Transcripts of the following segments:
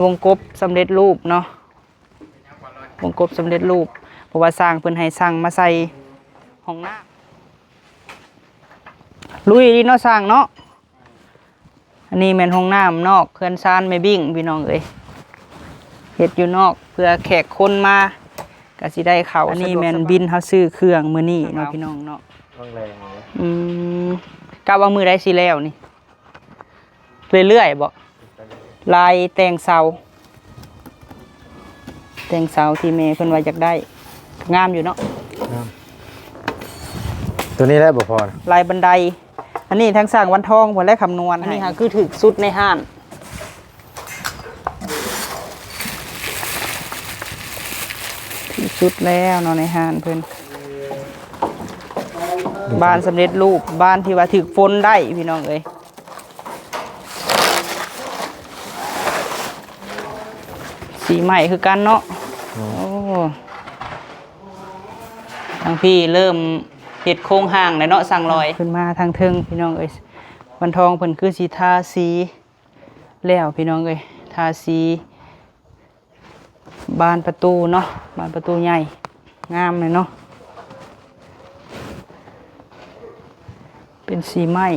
ວົງກົບສຳເລັດຮູບເນາະ, ວົງກົບສຳເລັດຮູບ ເພາະວ່າຊ່າງເພິ່ນໃຫ້ສັ່ງມາໃສ່ຫ້ອງນ້ຳ. ລຸຍດີເນາະຊ່າງເນາະ. ອັນນີ້ແມ່ນຫ້ອງນ້ຳນອກເຮືອນຊານແມ່ບິ້ງພີ່ນ້ອງເອີຍ, ເຮັດຢູ່ນອກເພື່ອແຂກຄົນມາກະຊິໄດ້ເຂົ້າ. ອັນນີ້ແມ່ນບິນເຮົາຊື້ເຄື່ອງມື້ນີ້ເນາະພີ່ນ້ອງເນາະ. ອືມ ກະວ່າມື້ໃດຊິແລ້ວນີ້? ເລື້ອຍໆບໍ? ລາຍແຕ່ງເສົາ ແຕ່ງເສົາທີ່ແມ່ເພິ່ນວ່າຢາກໄດ້ ງາມຢູ່ເນາະ. ງາມ. ຕົວນີ້ແຫຼະບໍ່ພໍນະ ລາຍບັນໄດ. ອັນນີ້ທາງຊ່າງວັນທອງເພິ່ນແຫຼະຄຳນວນໃຫ້. ອັນນີ້ຫາຄືຖືກສຸດໃນຮ້ານ, ຖືກສຸດແລ້ວເນາະໃນຮ້ານເພິ່ນ. ບານສຳເລັດຮູບ, ບານທີ່ວ່າຖືກຝົນໄດ້ພີ່ນ້ອງເອີຍ. ສີໄມ້ຄືກັນເນາະ. ໂອ້ ທາງພີ້ເລີ່ມເຮັດໂຄງຮ່າງແລ້ວເນາະ ຊ່າງລອຍ. ຂຶ້ນມາທາງເທິງພີ່ນ້ອງເອີຍ, ວັນທອງເພິ່ນຄືຊິທາສີແລ້ວພີ່ນ້ອງເອີຍ, ທາສີ ບານປະຕູເນາະ, ບານປະຕູໃຫຍ່ ງາມເລີຍເນາະ, ເປັນສີໄມ້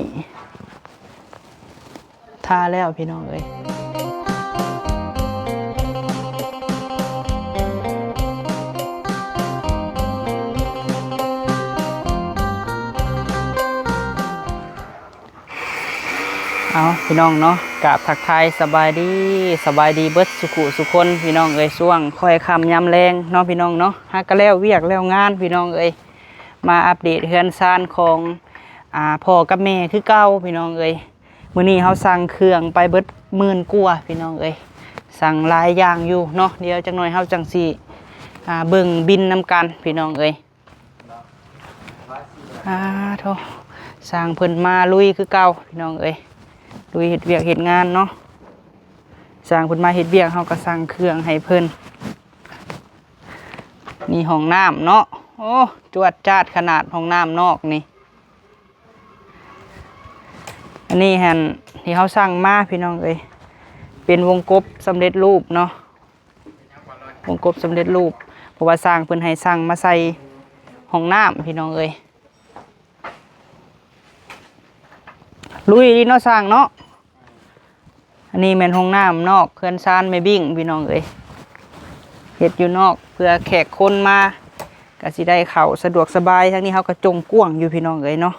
ທາແລ້ວພີ່ນ້ອງເອີຍ. ເອົາ ພີ່ນ້ອງເນາະ, ກາບທັກທາຍສະບາຍດີ ສະບາຍດີເບິດສຸຂູສຸຄົນພີ່ນ້ອງເອີຍ. ຊ່ວງຄ່ອຍຄ່ຳຍາມແລງເນາະພີ່ນ້ອງເນາະ, ຫາກະແລ້ວວຽກແລ້ວງານພີ່ນ້ອງເອີຍ, ມາອັບເດດເຮືອນຊານຂອງ ອາ ພໍ່ກັບແມ່ຄືເກົ່າພີ່ນ້ອງເອີຍ. ມື້ນີ້ເຮົາສັ່ງເຄື່ອງໄປເບິດໝື່ນກວ່າພີ່ນ້ອງເອີຍ, ສັ່ງຫຼາຍຢ່າງຢູ່ເນາະ. ດຽວຈັກໜ່ອຍເຮົາຈັ່ງຊິ ອາ ເບິ່ງບິນນຳກັນພີ່ນ້ອງເອີຍ. ອາໂທ້ ຊ່າງເພິ່ນມາລຸຍຄືເກົ່າພີ່ນ້ອງເອີຍ, ລຸຍເຮັດວຽກເຮັດງານເນາະ. ຊ່າງເພິ່ນມາເຮັດວຽກ ເຮົາກໍສັ່ງເຄື່ອງໃຫ້ເພິ່ນ. ນີ້ຫ້ອງນ້ຳເນາະ, ໂອ້ ຈວດຈາດຂະໜາດຫ້ອງນ້ຳນອກນີ້. ອັນນີ້ຫັ້ນທີ່ເຮົາສັ່ງມາພີ່ນ້ອງເອີຍ, ເປັນວົງກົບສຳເລັດຮູບເນາະ. ວົງກົບສຳເລັດຮູບ ເພາະວ່າຊ່າງເພິ່ນໃຫ້ສັ່ງມາໃສ່ຫ້ອງນ້ຳພີ່ນ້ອງເອີຍ. ລຸຍດີເນາະຊ່າງເນາະ. ອັນນີ້ແມ່ນຫ້ອງນ້ຳນອກເຮືອນຊານແມ່ບິ້ງພີ່ນ້ອງເອີຍ, ເຮັດຢູ່ນອກເພື່ອແຂກຄົນມາກະຊິໄດ້ເຂົ້າສະດວກສະບາຍ. ທາງນີ້ເຮົາກະຈົ່ງກວ້າງຢູ່ພີ່ນ້ອງເອີຍເນາະ.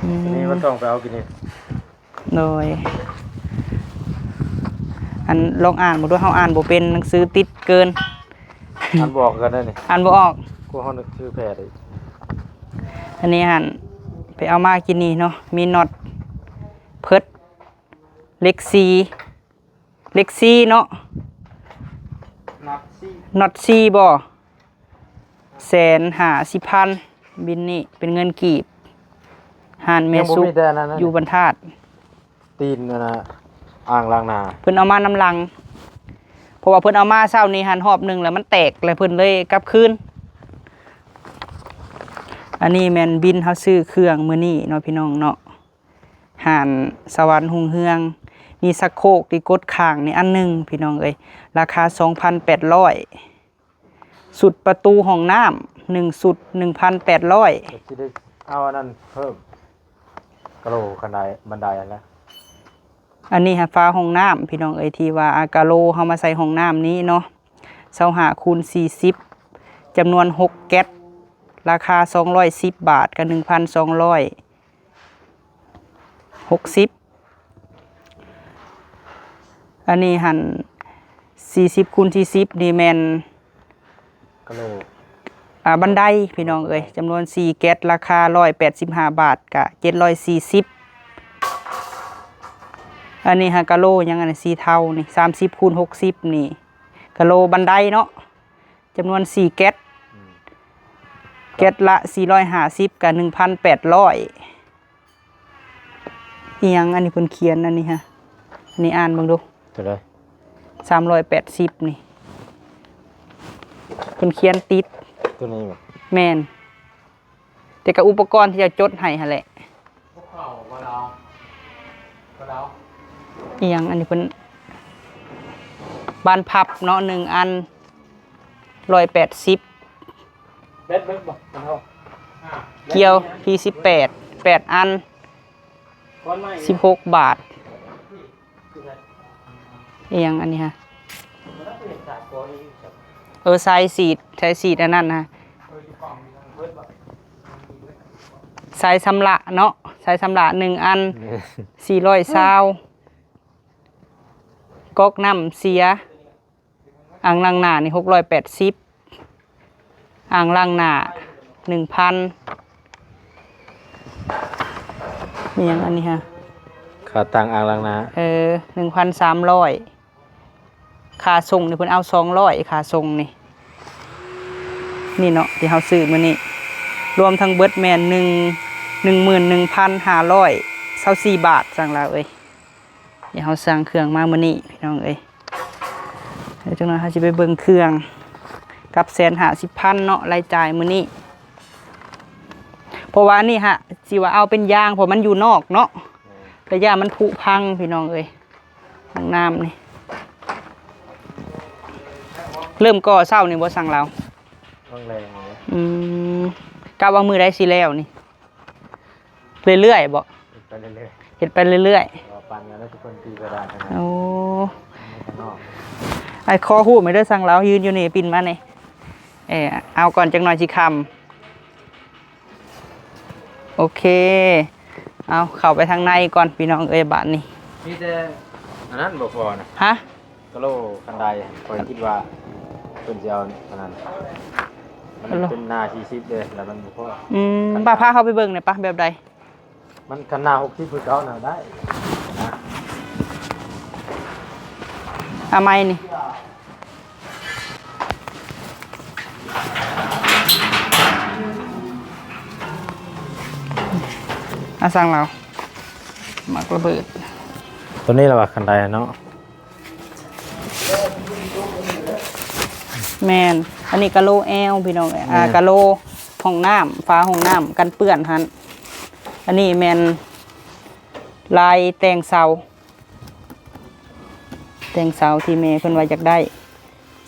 ອືມ ນີ້ມັນຕ້ອງໄປເອົາກິນນີ້. ໂດຍ ອັນ ລອງອ່ານເບິ່ງດູ, ເຮົາອ່ານບໍ່ເປັນ, ໜັງສືຕິດເກີນ ອ່ານບໍ່ອອກຄືກັນເດ້ນີ້, ອ່ານບໍ່ອອກ. ພວກເຮົາໜັງສືແພດອີກ. ອັນນີ້ຫັ້ນ ໄປເອົາມາກິນນີ້ເນາະ, ມີນັອດເພິດ ເຫຼັກສີ່ ເຫຼັກສີ່ເນາະ, ນັອດສີ່ ນັອດສີ່ບໍ່? ແສນຫ້າສິບພັນ ບິນນີ້ເປັນເງິນກີບ. ຮ້ານແມ່ສຸກ ຍັງບໍ່ມີແຕ່ອັນນັ້ນນະ ຢູ່ບັນທາດ. ຕີນອັນນ່າ ອ່າງລ້າງໜ້າ ເພິ່ນເອົາມານຳຫຼັງ, ເພາະວ່າເພິ່ນເອົາມາເຊົ້ານີ້ຫັ້ນຮອບໜຶ່ງແລ້ວມັນແຕກ ແລ້ວເພິ່ນເລີຍກັບຄືນ. ອັນນີ້ແມ່ນບິນເຮົາຊື້ເຄື່ອງມື້ນີ້ເນາະພີ່ນ້ອງເນາະ. ຮ້ານສະຫວັນຮຸ່ງເຮືອງ ມີຊັກໂຄກທີ່ກົດຂ້າງນີ້ອັນໜຶ່ງພີ່ນ້ອງເອີຍ, ລາຄາສອງພັນແປດຮ້ອຍ. ຊຸດປະຕູຫ້ອງນ້ຳ ໜຶ່ງຊຸດ ໜຶ່ງພັນແປດຮ້ອຍ. ກໍຊິໄດ້ເອົາອັນນັ້ນເພີ່ມ ກະໂຫຼຄັນໄດ ບັນໄດຫັ້ນແຫຼະ. ອັນນີ້ຫາຝາຫ້ອງນ້ຳພີ່ນ້ອງເອີຍ, ທີ່ວ່າ ອາ ກະໂຫຼເຮົາມາໃສ່ຫ້ອງນ້ຳນີ້ເນາະ, ຊາວຫ້າຄູນສີ່ສິບ ຈຳນວນຫົກແກັດ, ລາຄາສອງຮ້ອຍສິບບາດ ກັບໜຶ່ງພັນສອງຮ້ອຍ ຫົກສິບ. ອັນນີ້ຫັ້ນ ສີ່ສິບຄູນສີ່ສິບ ນີ້ແມ່ນ ກະໂຫຼ ອ່າ ບັນໄດພີ່ນ້ອງເອີຍ, ຈຳນວນສີ່ແກັດ, ລາຄາຮ້ອຍແປດສິບຫ້າບາດ ກະເຈັດຮ້ອຍສີ່ສິບ. ອັນນີ້ຫາກະໂຫຼຫຍັງ ອັນນີ້ສີເທົານີ້ ສາມສິບຄູນຫົກສິບ ນີ້ ກະໂຫຼບັນໄດເນາະ. ຈຳນວນສີ່ແກັດ, ອືມ ແກັດລະສີ່ຮ້ອຍຫ້າສິບ ກັບໜຶ່ງພັນແປດຮ້ອຍ. ອີ່ຫຍັງອັນນີ້ເພິ່ນຂຽນອັນນີ້ຫະ? ອັນນີ້ອ່ານເບິ່ງດູ. ເທົ່າໃດ? ສາມຮ້ອຍແປດສິບນີ້ ເພິ່ນຂຽນຕິດ. ຕົວນີ້ບໍ່? ແມ່ນ. ແຕ່ກະອຸປະກອນທີ່ຈະຈົດໃຫ້ຫັ້ນແຫຼະ. ອີ່ຫຍັງອັນນີ້ເພິ່ນ ບານພັບເນາະ ໜຶ່ງອັນ ຮ້ອຍແປດສິບ. ແບັດເບິດບໍ່? ເອົາ ກ່ຽວທີສິບແປດ ແປດອັນ ສິບຫົກບາດ. ອີ່ຫຍັງອັນນີ້ຮະ? ເອີ ສາຍສີດ ສາຍສີດອັນນັ້ນນະ ສາຍຊຳລະເນາະ ສາຍຊຳລະ ໜຶ່ງອັນ ສີ່ຮ້ອຍຊາວ. ກອກນ້ຳເສຍ ອ່າງລ້າງໜ້ານີ້ ຫົກຮ້ອຍແປດສິບ. ອ່າງລ້າງໜ້າ ໜຶ່ງພັນ. ມີຫຍັງອັນນີ້ຮະ? ຄ່າຕັ້ງອ່າງລ້າງໜ້າ ເອີ ໜຶ່ງພັນສາມຮ້ອຍ. ຄ່າສົ່ງນີ້ເພິ່ນເອົາສອງຮ້ອຍ ຄ່າສົ່ງນີ້ ນີ້ເນາະ ທີ່ເຮົາຊື້ມື້ນີ້ ລວມທັງເບິດແມ່ນ ໜຶ່ງ ໜຶ່ງໝື່ນໜຶ່ງພັນຫ້າຮ້ອຍຊາວສີ່ບາດ ສັງລາວເອີຍ. ດຽວເຮົາສັ່ງເຄື່ອງມາມື້ນີ້ພີ່ນ້ອງເອີຍ ດຽວຈັກໜ່ອຍເຮົາຊິໄປເບິ່ງເຄື່ອງ ກັບແສນຫ້າສິບພັນເນາະ ລາຍຈ່າຍມື້ນີ້. ເພາະວ່າອັນນີ້ຫະ ຊິວ່າເອົາເປັນຢາງ ເພາະມັນຢູ່ນອກເນາະ ກະຢ້ານມັນຜຸພັງພີ່ນ້ອງເອີຍ. ຫ້ອງນ້ຳນີ້ ເລີ່ມກໍ່ເຊົ້ານີ້ບໍ່ ສັງລາວ? ຫ້ອງແລງນີ້. ອືມ ກະວ່າມື້ໃດຊິແລ້ວນີ້? ເລື້ອຍໆບໍ່? ເຮັດໄປເລື້ອຍໆ ເຮັດໄປເລື້ອຍໆ ເພາະວ່າປານນັ້ນແລ້ວທຸກຄົນຕີກະດານກັນ. ໂອ້ ຂ້າງນອກ ອ້າຍຂໍຮູບໃຫ້ເດີ້ ສັງລາວ ຢືນຢູ່ນີ້ ປິ່ນມານີ້. ເອີ ເອົາກ່ອນ ຈັກໜ່ອຍຊິຄ່ຳ. ໂອເຄ ເອົາ ເຂົ້າໄປທາງໃນກ່ອນພີ່ນ້ອງເອີຍ ບາດນີ້. ມີແຕ່ອັນນັ້ນບໍ່ພໍນະ? ຮະ? ກະໂຫຼຄັນໄດ ຂ້ອຍຄິດວ່າເພິ່ນຊິເອົາອັນນັ້ນ ມັນເປັນໜ້າສີ່ສິບເດ້ ແລ້ວມັນບໍ່ພໍ. ອືມ ປະ ພາເຮົາໄປເບິ່ງແດ່ປະ ແບບໃດ? ມັນຄັນໜ້າຫົກສິບຄືເກົ່ານະ ໄດ້ນະ. ເອົາໄມ້ນີ້ ອາ ສັ່ງລາວ ໝາກລະເບີດ ໂຕນີ້ລະວ່າຄັນໄດເນາະ. ແມ່ນ ອັນນີ້ກະໂຫຼແອວພີ່ນ້ອງເອີຍ ອາ ແມ່ນ ກະໂຫຼຫ້ອງນ້ຳ ຝາຫ້ອງນ້ຳກັນເປື້ອນຫັ້ນ. ອັນນີ້ແມ່ນລາຍແຕ່ງເສົາ ແຕ່ງເສົາທີ່ແມ່ເພິ່ນວ່າຢາກໄດ້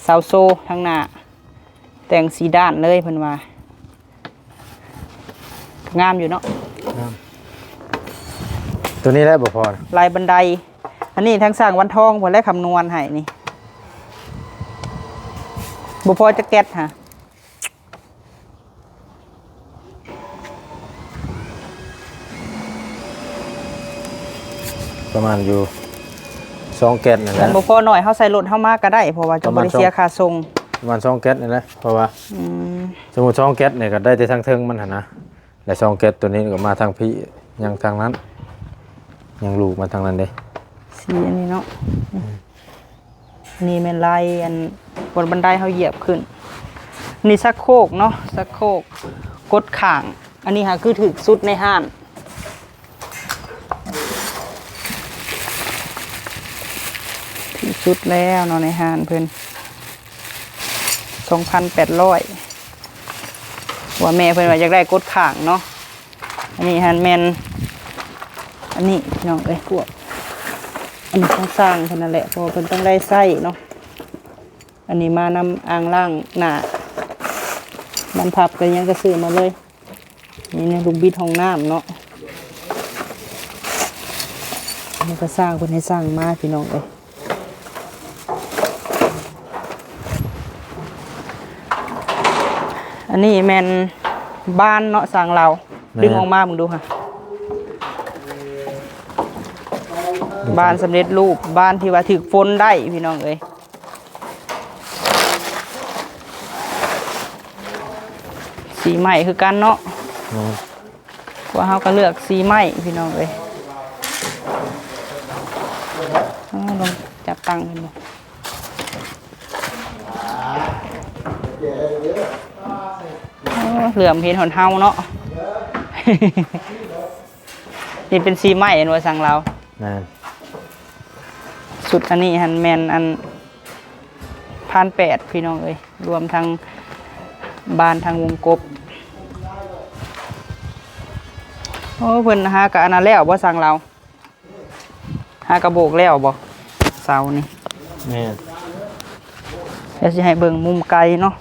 ເສົາໂຊທາງໜ້າ ແຕ່ງສີດ້ານເລີຍເພິ່ນວ່າ. ງາມຢູ່ເນາະ ງາມ. ໂຕນີ້ແຫຼະບໍ່ພໍນະ ລາຍບັນໄດ. ອັນນີ້ທາງຊ່າງວັນທອງເພິ່ນແຫຼະຄຳນວນໃຫ້ນີ້ ບໍ່ພໍຈັກແກັດຫະ? ປະມານຢູ່ສອງແກັດນັ້ນແຫຼະ ຄັນບໍ່ພໍໜ້ອຍ ເຮົາໃສ່ລົດເຮົາມາກະໄດ້ ເພາະວ່າຈະບໍ່ໄດ້ເສຍຄ່າສົ່ງ. ປະມານສອງແກັດນັ້ນແຫຼະ ເພາະວ່າ ອືມ ສົມມຸດສອງແກັດນີ້ກະໄດ້ແຕ່ທາງເທິງມັນຫັ້ນນະ. ແລະສອງແກັດໂຕນີ້ກະມາທາງພີ້ ຍັງທາງນັ້ນ ຍັງລູກມາທາງນັ້ນເດ້ ສີອັນນີ້ເນາະ. ອືມ ນີ້ແມ່ນລາຍອັນ ບົນບັນໄດເຮົາຢຽບຂຶ້ນ. ນີ້ຊັກໂຄກເນາະ ຊັກໂຄກກົດຂ້າງ. ອັນນີ້ຫາຄືຖືກສຸດໃນຮ້ານ ຖືກສຸດແລ້ວເນາະ ໃນຮ້ານເພິ່ນ ສອງພັນແປດຮ້ອຍ. ວ່າແມ່ເພິ່ນວ່າຢາກໄດ້ກົດຂ້າງເນາະ. ອັນນີ້ຫັ້ນແມ່ນ ອັນນີ້ພີ່ນ້ອງເອີຍ ພວກ ອັນນີ້ຂອງຊ່າງເພິ່ນນັ້ນແຫຼະ ເພາະວ່າເພິ່ນຕ້ອງໄດ້ໃຊ້ເນາະ. ອັນນີ້ມານຳອ່າງລ້າງໜ້າ ບານພັບກະຫຍັງກະຊື້ມາເລີຍ. ນີ້ນະ ລູກບິດຫ້ອງນ້ຳເນາະ ແລ້ວກະຊ່າງເພິ່ນໃຫ້ສັ່ງມາພີ່ນ້ອງເອີຍ. ອັນນີ້ແມ່ນບານເນາະ ຊ່າງລາວ ແມ່ນ ດຶງອອກມາເບິ່ງດູຫະ ບານສຳເລັດຮູບ ບານທີ່ວ່າຖືກຝົນໄດ້ພີ່ນ້ອງເອີຍ. ສີໄມ້ຄືກັນເນາະ ແມ່ນ ພວກເຮົາກະເລືອກສີໄມ້ພີ່ນ້ອງເອີຍ. ເອົາ ລອງຈັບຕັ້ງເຫັນບໍ່ ໂອ້ ເຫຼື້ອມເຫັນຮອດເຮົາເນາະ. ນີ້ເປັນສີໄມ້ແມ່ນບໍ່ ຊ່າງລາວ? ແມ່ນ. ຊຸດອັນນີ້ຫັ້ນແມ່ນອັນ ພັນແປດພີ່ນ້ອງເອີຍ ລວມທັງບານທັງວົງກົບ. ໂອ້ ເພິ່ນຫາກະອັນນັ້ນແລ້ວບໍ່ ຊ່າງລາວ? ຫາກະໂບກແລ້ວບໍ່ ເສົານີ້? ແມ່ນ ດຽວຊິໃຫ້ເບິ່ງມຸມໄກເນາະ.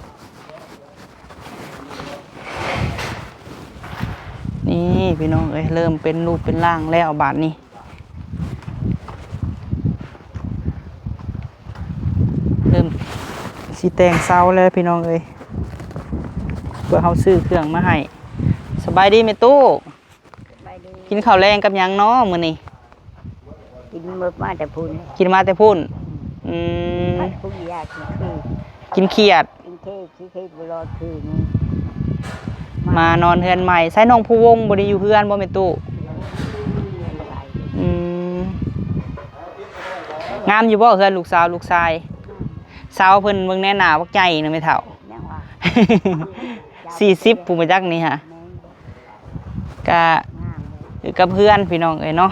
ນີ້ພີ່ນ້ອງເອີຍ ເລີ່ມເປັນຮູບເປັນຮ່າງແລ້ວບາດນີ້. ເລີ່ມຊິແຕ່ງເສົາແລ້ວພີ່ນ້ອງເອີຍ ເພື່ອເຮົາຊື້ເຄື່ອງມາໃຫ້. ສະບາຍດີແມ່ຕູ້. ສະບາຍດີ. ກິນເຂົ້າແລງກັບຫຍັງເນາະມື້ນີ້? ກິນເໝິບມາແຕ່ພຸ້ນ. ກິນມາແຕ່ພຸ້ນ. ອືມ ອືມ ມັນຜູ້ຢາກກິນຄື ກິນຂຽດ. ກິນເຄ ກິນເຄບໍ່ລອດຄືນີ້ ມາ ມານອນເຮືອນໃໝ່. ໃສນ້ອງພູວົງບໍ່ໄດ້ຢູ່ເຮືອນບໍ່ແມ່ຕູ້? ອືມ ງາມຢູ່ບໍ່ເຮືອນລູກສາວລູກຊາຍ? ສາວເພິ່ນເບິ່ງແນ່ ໜ້າບັກໃຫຍ່ນະແມ່ເຖົ້າ. ຍັງວ່າ ສີ່ສິບ ຜູ້ມາຈັກນີ້ຫາ. ແມ່ນ ກະ ງາມເລີຍ ຄືກັບເຮືອນພີ່ນ້ອງເອີຍເນາະ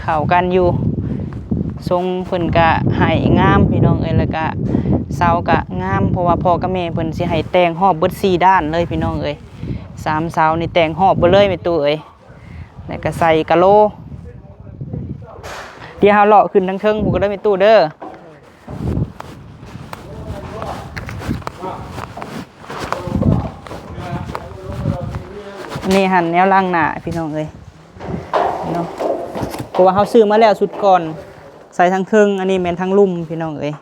ເຂົ້າກັນຢູ່. ຊົງເພິ່ນກະໃຫ້ງາມພີ່ນ້ອງເອີຍ ແລ້ວກະເສົາກະງາມ ເພາະວ່າພໍ່ກັບແມ່ເພິ່ນຊິໃຫ້ແຕ່ງຮອບເບິດສີ່ດ້ານເລີຍພີ່ນ້ອງເອີຍ. ສາມເສົານີ້ແຕ່ງຮອບເບິດເລີຍແມ່ຕູ້ເອີຍ ແລ້ວກະໃສ່ກະໂຫຼ. ດຽວເຮົາເລາະຂຶ້ນທາງເທິງພຸ້ນກໍໄດ້ແມ່ຕູ້ເດີ. ອັນນີ້ຫັ້ນແນວລ້າງໜ້າພີ່ນ້ອງເອີຍເນາະ ເພາະວ່າເຮົາຊື້ມາແລ້ວຊຸດກ່ອນ ໃສ່ທາງເທິງ. ອັນນີ້ແມ່ນທາງລຸ່ມພີ່ນ້ອງເອີຍ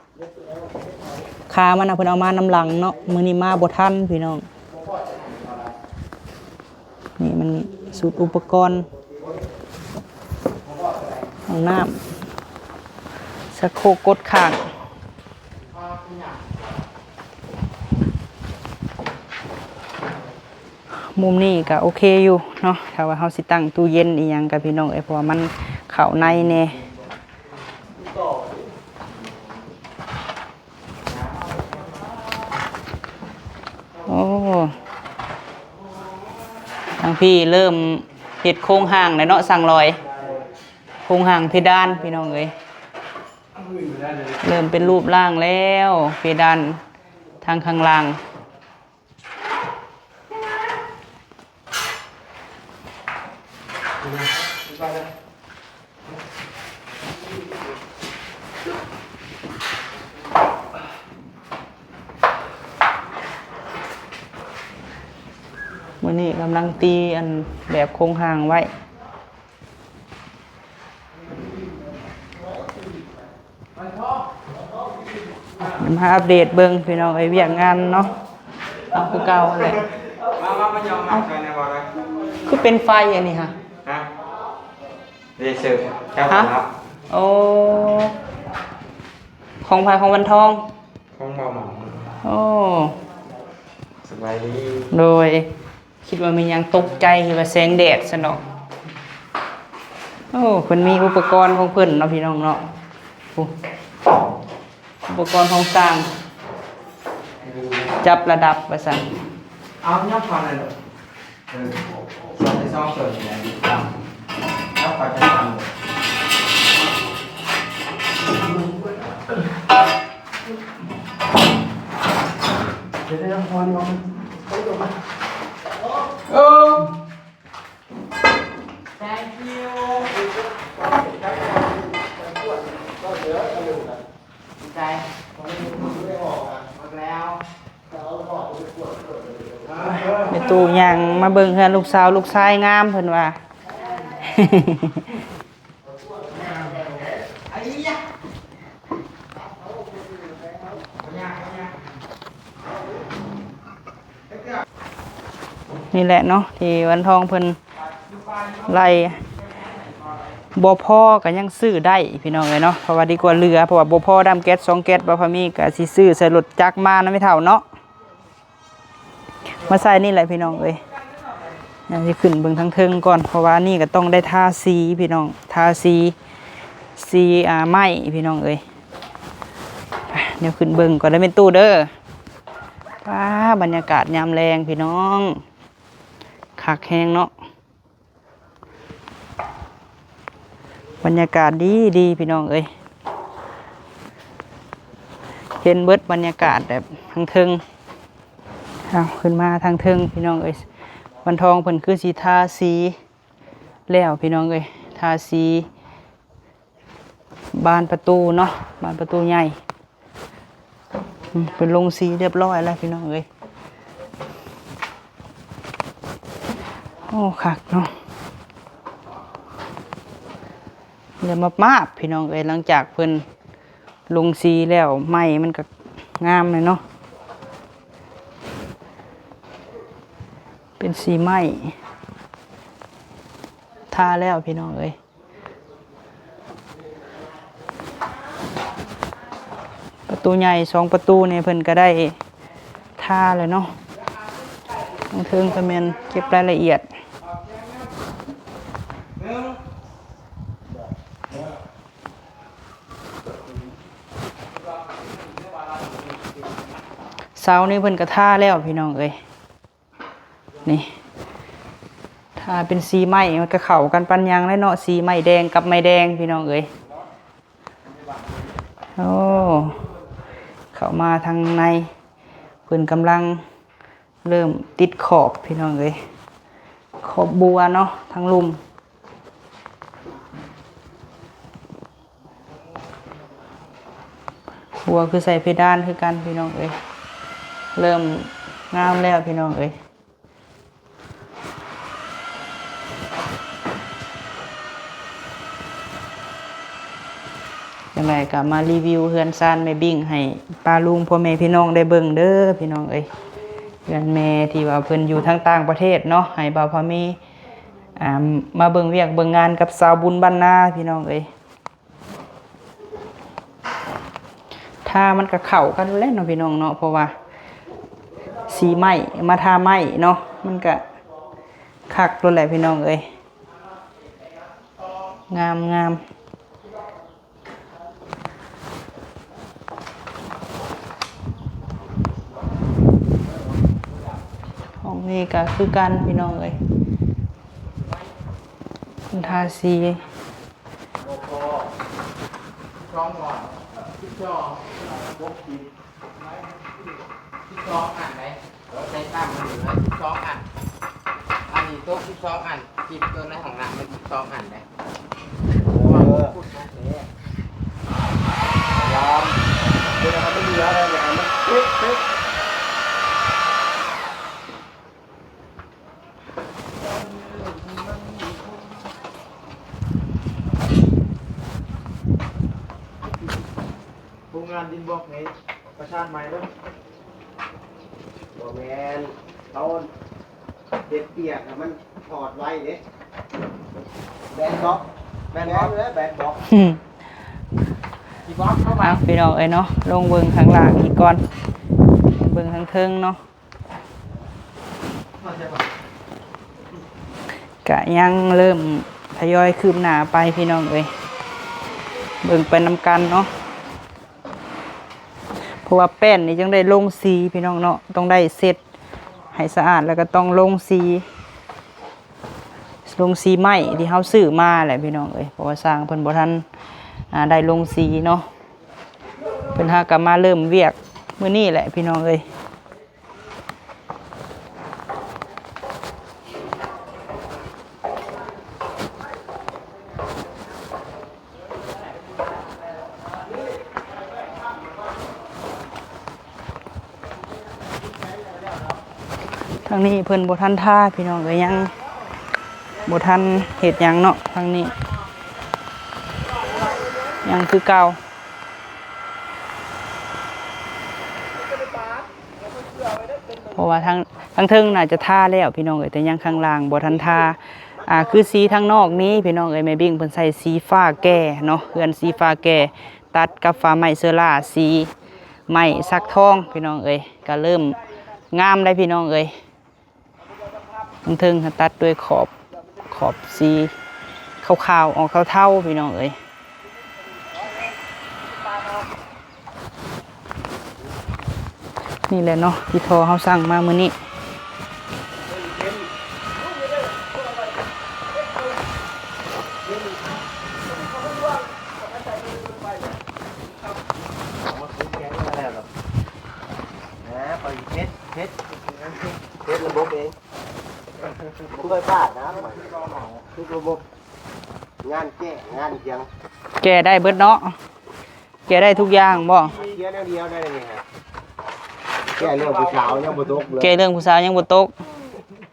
ຄາມັນນະ ເພິ່ນເອົາມານຳຫຼັງເນາະ ມື້ນີ້ມາບໍ່ທັນພີ່ນ້ອງ. ນີ້ມັນຊຸດອຸປະກອນຫ້ອງນ້ຳ ຊັກໂຄກກົດຂ້າງ. ມຸມນີ້ກະໂອເຄຢູ່ເນາະ ຖ້າວ່າເຮົາຊິຕັ້ງຕູ້ເຢັນອີ່ຫຍັງກະພີ່ນ້ອງເອີຍ ເພາະວ່າມັນເຂົ້າໃນແດ່. ໂອ້ ທາງພີ້ເລີ່ມເຮັດໂຄງຮ່າງແລ້ວເນາະ ຊ່າງລອຍ ໂຄງຮ່າງເພດານພີ່ນ້ອງເອີຍ ເລີ່ມເປັນຮູບຮ່າງແລ້ວ ເພດານທາງຂ້າງລ່າງ. ມື້ນີ້ກຳລັງຕີອັນແບບໂຄງຮ່າງໄວ້. ມາອັບເດດເບິ່ງພີ່ນ້ອງເອີຍ ວຽກງານເນາະ ເອົາຄືເກົ່າຫັ້ນແຫຼະ. ມາ ມາ ມາ ມາ ມາ ເອົ້າ ຄືເປັນໄຟອັນນີ້ຫະ? ຮະ? ເດເຊີ ເຈົ້າຂອງຮັບ. ໂອ້ ຂອງໃຜ? ຂອງວັນທອງ? ຂອງບ່າວໝອງ. ໂອ້ ສະບາຍດີ. ໂດຍ. ຄິດວ່າແມ່ນຫຍັງ ຕົກໃຈ ຄິດວ່າແສງແດດຊັ້ນດອກ. ໂອ້ ເພິ່ນມີອຸປະກອນຂອງເພິ່ນເນາະ ພີ່ນ້ອງເນາະ. ໂອ້ ອຸປະກອນຂອງຊ່າງ ຈັບລະດັບວ່າຊັ້ນ. ເອົາ ຍັບເຂົ້າແລ້ວເດີ. ເອີ ໃສ່ສອງສ່ວນນີ້ແຫຼະ ຍັບເຂົ້າຈັກອັນ. ແມ່ຕູ້ຍ່າງມາເບິ່ງເຮືອນລູກສາວ ລູກຊາຍງາມ ເພິ່ນວ່າ. ນີ້ແຫຼະເນາະ ທີ່ວັນທອງເພິ່ນໄລ່ ບໍ່ພໍກໍຍັງຊື້ໄດ້ພີ່ນ້ອງເອີຍເນາະ ເພາະວ່າດີກວ່າເຫຼືອ ເພາະວ່າບໍ່ພໍດຳແກັດສອງແກັດ ບໍ່ພໍມີກໍຊິຊື້ໃສ່ລົດຈັກມານຳແມ່ເຖົ້າເນາະ. ມາໃສ່ນີ້ແຫຼະພີ່ນ້ອງເອີຍ ດຽວຊິຂຶ້ນເບິ່ງທາງເທິງກ່ອນ ເພາະວ່ານີ້ກໍຕ້ອງໄດ້ທາສີພີ່ນ້ອງ ທາສີ ສີ ອ່າ ໄມ້ພີ່ນ້ອງເອີຍ. ໄປ ດຽວຂຶ້ນເບິ່ງກ່ອນເດີແມ່ຕູ້ເດີ. ວ້າ ບັນຍາກາດຍາມແລງພີ່ນ້ອງ ຄັກແຮງເນາະ. ບັນຍາກາດດີໆ ພີ່ນ້ອງເອີຍ ເຫັນເບິດບັນຍາກາດແບບທາງເທິງ. ເອົາ ຂຶ້ນມາທາງເທິງພີ່ນ້ອງເອີຍ ວັນທອງເພິ່ນຄືຊິທາສີແລ້ວພີ່ນ້ອງເອີຍ ທາສີບານປະຕູເນາະ ບານປະຕູໃຫຍ່. ອືມ ເພິ່ນລົງສີຮຽບຮ້ອຍແລ້ວພີ່ນ້ອງເອີຍ. ໂອ້ ຄັກເນາະ ເຫຼືອມາບໆ ພີ່ນ້ອງເອີຍ. ຫຼັງຈາກເພິ່ນລົງສີແລ້ວ ໄມ້ມັນກໍງາມແລ້ວເນາະ ເປັນສີໄມ້ ທາແລ້ວພີ່ນ້ອງເອີຍ. ປະຕູໃຫຍ່ສອງປະຕູນີ້ເພິ່ນກໍໄດ້ທາແລ້ວເນາະ. ທາງເທິງກໍແມ່ນເກັບລາຍລະອຽດ. ເສົານີ້ເພິ່ນກໍທາແລ້ວພີ່ນ້ອງເອີຍ. ນີ້ ທາເປັນສີໄມ້ ມັນກໍເຂົ້າກັນປານຫຍັງແຫຼະເນາະ ສີໄມ້ແດງກັບໄມ້ແດງພີ່ນ້ອງເອີຍ. ໂອ້ ເຂົ້າມາທາງໃນ ເພິ່ນກຳລັງເລີ່ມຕິດຂອບພີ່ນ້ອງເອີຍ ຂອບບົວເນາະ ທາງລຸ່ມ. ບົວຄືໃສ່ເພດານຄືກັນພີ່ນ້ອງເອີຍ. ເລີ່ມງາມແລ້ວພີ່ນ້ອງເອີຍ. ຈັ່ງໃດກໍມາຣີວິວເຮືອນຊານແມ່ບິ້ງໃຫ້ປ້າລຸງພໍ່ແມ່ພີ່ນ້ອງໄດ້ເບິ່ງເດີພີ່ນ້ອງເອີຍ. ເຮືອນແມ່ທີ່ວ່າເພິ່ນຢູ່ທາງຕ່າງປະເທດເນາະ ໃຫ້ບ່າວພາມີ ອ່າ ມາເບິ່ງວຽກເບິ່ງງານກັບຊາວບຸນບ້ານນາພີ່ນ້ອງເອີຍ. ທາມັນກະເຂົ້າກັນແຫຼະເນາະພີ່ນ້ອງເນາະ ເພາະວ່າສີໄມ້ມາທາໄມ້ເນາະ ມັນກະຄັກໂລດແຫຼະພີ່ນ້ອງເອີຍ ງາມໆ. ຫ້ອງນີ້ກະຄືກັນພີ່ນ້ອງເອີຍ ເພິ່ນທາສີ ສອງອັນໃດ ໃສ່ຕາມມັນຢູ່ເລີຍ ສິບສອງອັນ ອັນນີ້ຕົກສິບສອງອັນ ສິບຕົວໃນຫ້ອງນ້ຳມັນສິບສອງອັນໃດ ເອີ ຍາມ ເວລາມັນເຫຼືອແລ້ວ ຢ່າໃຫ້ມັນເປັກໆ. ໂຮງງານດິນບລັອກນີ້ປະສານໃໝ່ເດີ ບໍ່ແມ່ນ ເຂົາເຮັດປຽກໃຫ້ມັນຖອດໄວເດ້ ແບນບລັອກ ແບນບລັອກ ແບນບລັອກ ອືມ ຊິບລັອກເຂົ້າມາ ເອົາ ພີ່ນ້ອງເອີຍເນາະ ລົງເບິ່ງຂ້າງລ່າງອີກກ່ອນ ເບິ່ງທາງເທິງເນາະ. ກະຍັງເລີ່ມທະຍອຍຄືບໜ້າໄປພີ່ນ້ອງເອີຍ ເບິ່ງໄປນຳກັນເນາະ ເພາະວ່າແປ້ນນີ້ຈັ່ງໄດ້ລົງສີພີ່ນ້ອງເນາະ ຕ້ອງໄດ້ເຊັດໃຫ້ສະອາດ ແລ້ວກໍຕ້ອງລົງສີ ລົງສີໄມ້ທີ່ເຮົາຊື້ມາແຫຼະພີ່ນ້ອງເອີຍ ເພາະວ່າຊ່າງເພິ່ນບໍ່ທັນ ອ່າ ໄດ້ລົງສີເນາະ ເພິ່ນຫາກໍມາເລີ່ມວຽກມື້ນີ້ແຫຼະພີ່ນ້ອງເອີຍ. ທາງນີ້ເພິ່ນບໍ່ທັນທາພີ່ນ້ອງເອີຍ ຍັງບໍ່ທັນເຮັດຫຍັງເນາະ ທາງນີ້ຍັງຄືເກົ່າ. ເພາະວ່າທາງ ທາງເທິງໜ້າຈະທາແລ້ວພີ່ນ້ອງເອີຍ ແຕ່ຍັງຂ້າງລ່າງບໍ່ທັນທາ ອ່າ ຄືສີທາງນອກນີ້ພີ່ນ້ອງເອີຍ ແມ່ບິ້ງເພິ່ນໃສ່ສີຟ້າແກ່ເນາະ ເຮືອນສີຟ້າແກ່ ຕັດກັບຝາໄມ້ເຊີລາ ສີໄມ້ສັກທອງພີ່ນ້ອງເອີຍ ກະເລີ່ມງາມໄດ໋ພີ່ນ້ອງເອີຍ. ທາງເທິງຫັ້ນຕັດດ້ວຍຂອບ ຂອບສີຂາວໆ ອອກເທົາໆ ພີ່ນ້ອງເອີຍ. ນີ້ແຫຼະເນາະ ທີ່ພໍ່ເຮົາສັ່ງມາມື້ນີ້. ເຮັດ ເຮັດລະບົບເອງ ບໍ່ເຄີຍພາດນະ ທຸກລະບົບ ງານແກ້ ງານຫຍັງ ແກ້ໄດ້ເບິດເນາະ ແກ້ໄດ້ທຸກຢ່າງບໍ່? ເກຍແນວດຽວໄດ້ນີ້ຮະ ແກ້ເລື່ອງຜູ້ສາວຍັງບໍ່ຕົກເລີຍ ແກ້ເລື່ອງຜູ້ສາວຍັງບໍ່ຕົກ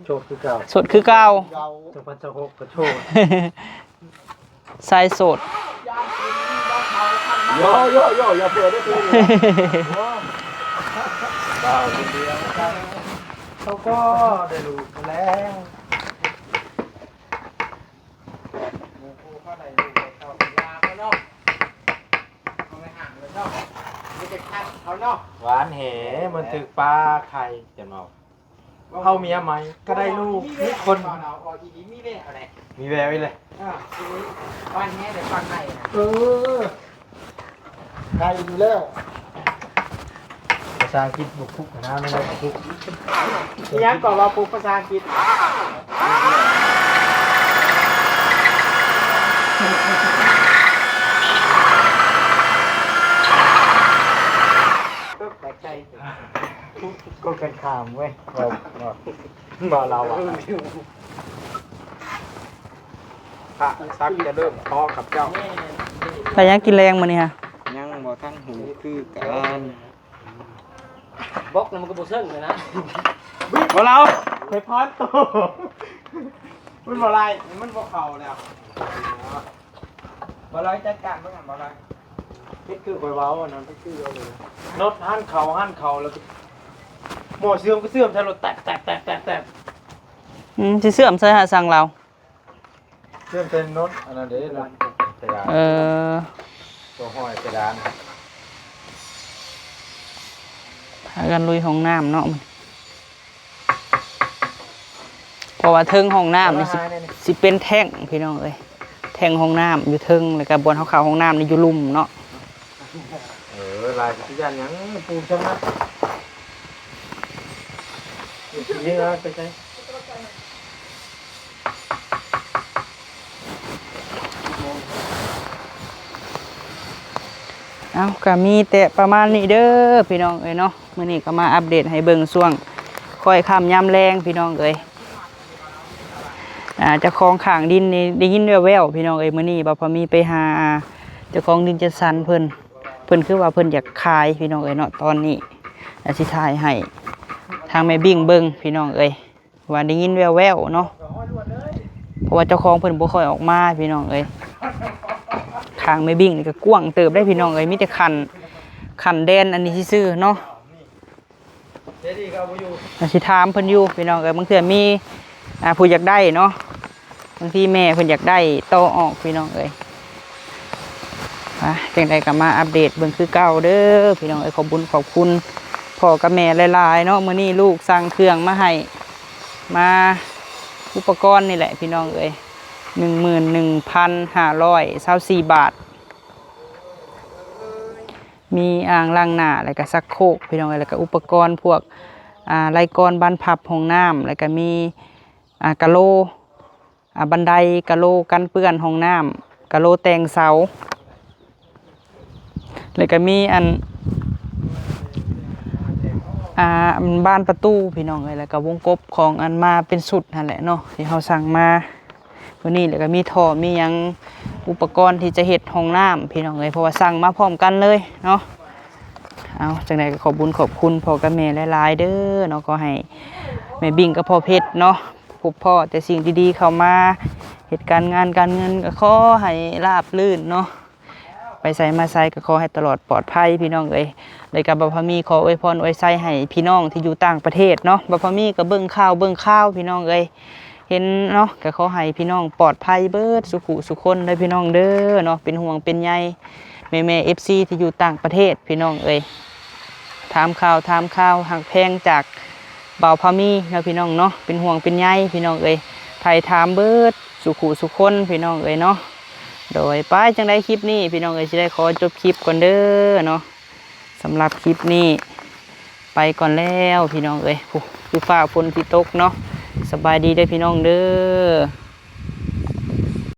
ໂສດຄືເກົ່າ ໂສດຄືເກົ່າ ສອງພັນຊາວຫົກກໍໂສດ ຊາຍໂສດ ໂຢໂຢໂຢ ຢ່າເປີດເດີ ເຂົາກໍໄດ້ລູກແລ້ວ. ຫວານແຫ ມັນຖືກປາໄຂ່ ຈັ່ງເວົ້າ ເຮົາເມຍໃໝ່ກໍໄດ້ລູກ ມີຄົນ ມີແວວອີ່ຫຼີ ເອີ ໄດ້ຢູ່ແລ້ວ ພາສາອັງກິດບໍ່ປຸກນະ ແມ່ນບໍ່ປຸກ ອີຫຍັງກໍວ່າປຸກພາສາອັງກິດ ຕົກໃຈ ກົດກັນຂ້າມເວີຍ ເວົ້າ ເວົ້າ ເວົ້າລາວວ່າ ພະສັກຈະເລີ່ມຂໍກັບເຈົ້າ ໄດ້ຫຍັງກິນແລງມື້ນີ້ຮະ? ຍັງບໍ່ທັນຮູ້ຄືກັນ ບລັອກນະມັນກໍບໍ່ເຊິ່ງເລີຍນະ ບໍ່ລາວ ໄປພອນໂຕ ມັນບໍ່ໄລ່ ມັນບໍ່ເຂົ້າແລ້ວ ບໍ່ລາວຈັດການເບິ່ງຫັ້ນ ບໍ່ລາວ ເຮັດຄືຂ້ອຍເວົ້າອັນນັ້ນ ເຮັດຄືເຮົາເລີຍ ລົດຫັນເຂົ້າຫັນເຂົ້າແລ້ວ ໝໍ້ເຊື່ອມກໍເຊື່ອມໃສ່ລົດ ແຕກໆໆໆ ອືມ ຊິເຊື່ອມໃສ່ຫາສັງລາວ ເຊື່ອມເປັນໂນ້ດອັນນັ້ນເດ້ ໂນ້ດເພດານ ເອີ ຕົວຫ້ອຍເພດານ ພາກັນລຸຍຫ້ອງນ້ຳເນາະ ເພາະວ່າເທິງຫ້ອງນ້ຳນີ້ຊິ ຊິເປັນແທ້ງພີ່ນ້ອງເອີຍ ແທ້ງຫ້ອງນ້ຳຢູ່ເທິງ ແລ້ວກະບ່ອນເຮົາເຂົ້າຫ້ອງນ້ຳນີ້ຢູ່ລຸ່ມເນາະ ເອີ ຫຼາຍກໍຊິຢ້ານຫຍັງ ປູຊຳນັ້ນ ເອີ ໄປໃສ ເອົາ ກໍມີແຕ່ປະມານນີ້ເດີພີ່ນ້ອງເອີຍເນາະ ມື້ນີ້ກໍມາອັບເດດໃຫ້ເບິ່ງຊ່ວງຄ້ອຍຄ່ຳຍາມແລງພີ່ນ້ອງເອີຍ ອ່າ ເຈົ້າຂອງຂ້າງດິນນີ້ໄດ້ຍິນແວ່ວໆ ພີ່ນ້ອງເອີຍ ມື້ນີ້ບ່າວພາມີໄປຫາ ອ່າ ເຈົ້າຂອງດິນຈັດສັນເພິ່ນ ເພິ່ນຄືວ່າເພິ່ນຢາກຂາຍພີ່ນ້ອງເອີຍເນາະ ຕອນນີ້ ອາ ຊິຖ່າຍໃຫ້ທາງແມ່ບິ້ງເບິ່ງພີ່ນ້ອງເອີຍ ວ່າໄດ້ຍິນແວ່ວໆເນາະ ເພາະວ່າເຈົ້າຂອງເພິ່ນບໍ່ຄ່ອຍອອກມາພີ່ນ້ອງເອີຍ ຂ້າງແມ່ບິ້ງນີ້ກໍກວ້າງເຕີບໄດ໋ພີ່ນ້ອງເອີຍ ມີແຕ່ຂັ້ນ ຂັ້ນແດນອັນນີ້ຊື່ໆເນາະ ກໍຊິຖາມເພິ່ນຢູ່ພີ່ນ້ອງເອີຍ ບາງເທື່ອມີ ອ່າ ຜູ້ຢາກໄດ້ເນາະ ບາງທີແມ່ເພິ່ນຢາກໄດ້ຕໍ່ອອກພີ່ນ້ອງເອີຍ ອ່າ ຈັ່ງໃດກໍມາອັບເດດເບິ່ງຄືເກົ່າເດີພີ່ນ້ອງເອີຍ ຂອບບຸນຂອບຄຸນພໍ່ກັບແມ່ຫຼາຍໆເນາະ ມື້ນີ້ລູກສັ່ງເຄື່ອງມາໃຫ້ ມາ ອຸປະກອນນີ້ແຫຼະພີ່ນ້ອງເອີຍ ໜຶ່ງໝື່ນໜຶ່ງພັນຫ້າຮ້ອຍຊາວສີ່ບາດ ມີອ່າງລ້າງໜ້າ ແລ້ວກະຊັກໂຄກພີ່ນ້ອງເອີຍ ແລ້ວກະອຸປະກອນພວກ ອ່າ ໄລກອນບານພັບຫ້ອງນ້ຳ ແລ້ວກະມີ ອ່າ ກະໂຫຼ ອ່າ ບັນໄດ ກະໂຫຼກັນເປື້ອນຫ້ອງນ້ຳ ກະໂຫຼແຕ່ງເສົາ ແລ້ວກະມີອັນ ອ່າ ບານປະຕູພີ່ນ້ອງເອີຍ ແລ້ວກະວົງກົບຂອງອັນມາເປັນຊຸດຫັ້ນແຫຼະເນາະ ທີ່ເຮົາສັ່ງມາ ມື້ນີ້ແລ້ວກໍມີທໍ່ ມີຫຍັງ ອຸປະກອນທີ່ຈະເຮັດຫ້ອງນ້ຳພີ່ນ້ອງເອີຍ ເພາະວ່າສັ່ງມາພ້ອມກັນເລີຍເນາະ ເອົາ ຈັ່ງໃດກໍຂອບບຸນຂອບຄຸນພໍ່ກັບແມ່ຫຼາຍໆເດີເນາະ ຂໍໃຫ້ແມ່ບິ້ງກັບພໍ່ເພັດເນາະ ພົບພໍ້ແຕ່ສິ່ງດີໆເຂົ້າມາ ເຮັດການງານການເງິນກໍຂໍໃຫ້ລາບລື່ນເນາະ ໄປໃສມາໃສກໍຂໍໃຫ້ຕະຫຼອດປອດໄພພີ່ນ້ອງເອີຍ ແລ້ວກໍບ່າວພາມີຂໍອວຍພອນອວຍໄຊໃຫ້ພີ່ນ້ອງທີ່ຢູ່ຕ່າງປະເທດເນາະ ບ່າວພາມີກໍເບິ່ງຂ່າວເບິ່ງຄາວພີ່ນ້ອງເອີຍ ເຫັນເນາະ ກໍຂໍໃຫ້ພີ່ນ້ອງປອດໄພເບິດສູ່ຜູ້ສູ່ຄົນເດີພີ່ນ້ອງເດີເນາະ ເປັນຫ່ວງເປັນໃຍແມ່ໆ ເອັຟຊີ ທີ່ຢູ່ຕ່າງປະເທດພີ່ນ້ອງເອີຍ ຖາມຂ່າວຖາມຄາວຮັກແພງຈາກບ່າວພາມີເນາະພີ່ນ້ອງເນາະ ເປັນຫ່ວງເປັນໃຍພີ່ນ້ອງເອີຍ ໄຖ່ຖາມເບິດສູ່ຜູ້ສູ່ຄົນພີ່ນ້ອງເອີຍເນາະ ໂດຍ ໄປ ຈັ່ງໃດຄລິບນີ້ພີ່ນ້ອງເອີຍ ຊິໄດ້ຂໍຈົບຄລິບກ່ອນເດີເນາະ ສຳລັບຄລິບນີ້ໄປກ່ອນແລ້ວພີ່ນ້ອງເອີຍ ໂອ້ ຄືຟ້າຝົນຊິຕົກເນາະ ສະບາຍດີເດີພີ່ນ້ອງເດີ.